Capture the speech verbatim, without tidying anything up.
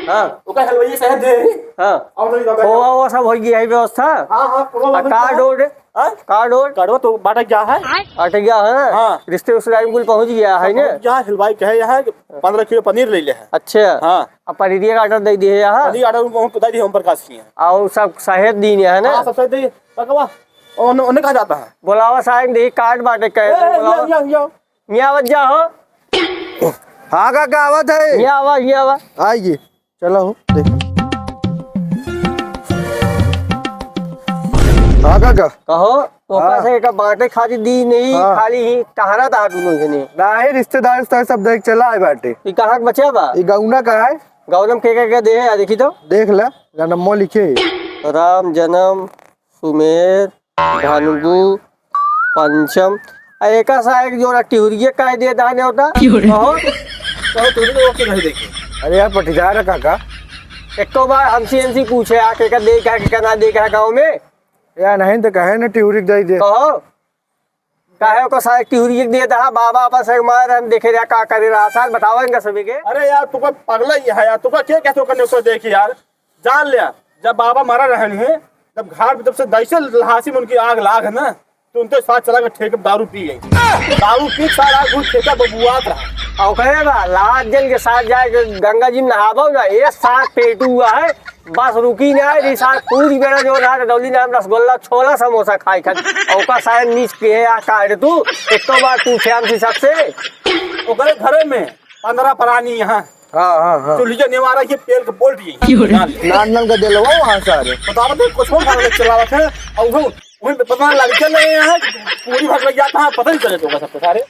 हाँ। ओकर हलवाई साहब दे। हाँ। और नहीं दादा। खोवा, वो सब होइ गया है व्यवस्था? हाँ, हाँ, खोवा आ, वो कार्ड क्या? ओर्ड? हाँ? कार्ड ओर्ड? कार्डवा तो बांटा गया है। बांटा गया है ना? हाँ। रिश्ते उस लाइन कुल पहुँच गया है ना? पहुँच गया, हलवाई कहे यहाँ कि पन्द्रह किलो पनीर ले ले है। अच्छा। हाँ। अब पनीरिया का आटा दे दिए यहाँ? पनीर आटा उनको हम दे दिए, हम प्रकाश किए हैं। और सब सहेज दीन है ना? हाँ, सब सहेज दिए। पकवा। और उन्हें, उन्हें कहा जाता है। बुलावा साहब, देखी कार्ड बांटे कहे, ए, ए, बुलावा। यो, यो, यो। यहाँ आवत जा हो। हाँ काका, आवत है। यहाँ आवा, यहाँ आवा। आइए, चला हो, देख। हाँ काका। कहो, तो हाँ। कैसे एक बांटे खातिर दी नहीं, हाँ। खाली ही टहरा था दोनों जने। नाही, रिश्तेदार उस्तेदार सब देख चला है बाटे। ये कहाँ का बचा बा? ये गौना का है। गौनम के, के, के दे है, देखी तो। देख ले, जन्मो लिखे। राम जन्म, सुमेर, धनगु, पंचम, आ एका साहेब जो ना टिहुरिये काहे दे दाने होता? क्यों रे? कहो, कहो, तू भी तो ओके नहीं देखे। अरे यार, पटीदार है काका। एको बार हमसे, हमसे पूछे, आ, केका दे, का, केका ना दे, का गाँव में? यार, नहीं तो कहे ना टिहुरी के दे दे। कहो, काहे ओका साहेब टिहुरिये के दे दहा, बाबा अपन से मार, हम देखे रहा, का करे रहा, साथ बताओ इनका सभी के। अरे यार, तू कोई पगला ही है यार, तू का क्या कहते हो करने को देखे यार? जान लिया, जब बाबा मरा रहन है, जब घाट पे जब से दैसे लहासी में उनकी आग लाग है ना, तो उनके साथ चला के ठेके दारू पी गई। दारू पी के सारा घूम ठेका बबुआत रहा। और कहे बा, लात जन के साथ जाए के गंगा जी में नहाबो ना, ये साथ पेटू हुआ है, बस रुकी ना है, ये साथ पूरी बेड़ा जो रहा, डौली नाम रसगुल्ला, छोला, समोसा खाई खाई। और का सायन नीच के है, आ काट तू, एक तो बार पूछे हमसे सबसे। ओकरे घरे में पन्द्रह प्राणी यहाँ। हाँ, हाँ, हाँ। चूल्हिया नेवारा ये पेल के बोल्ट ये। क्यों रे? नान नान का दिलवा वहाँ सारे। बतावा तो कुछ और भाग चलावत है, और वो, वहीं पे पता लग चल रहे हैं, पूरी भाग लग जाता है, पता नहीं चले तो सबके सारे।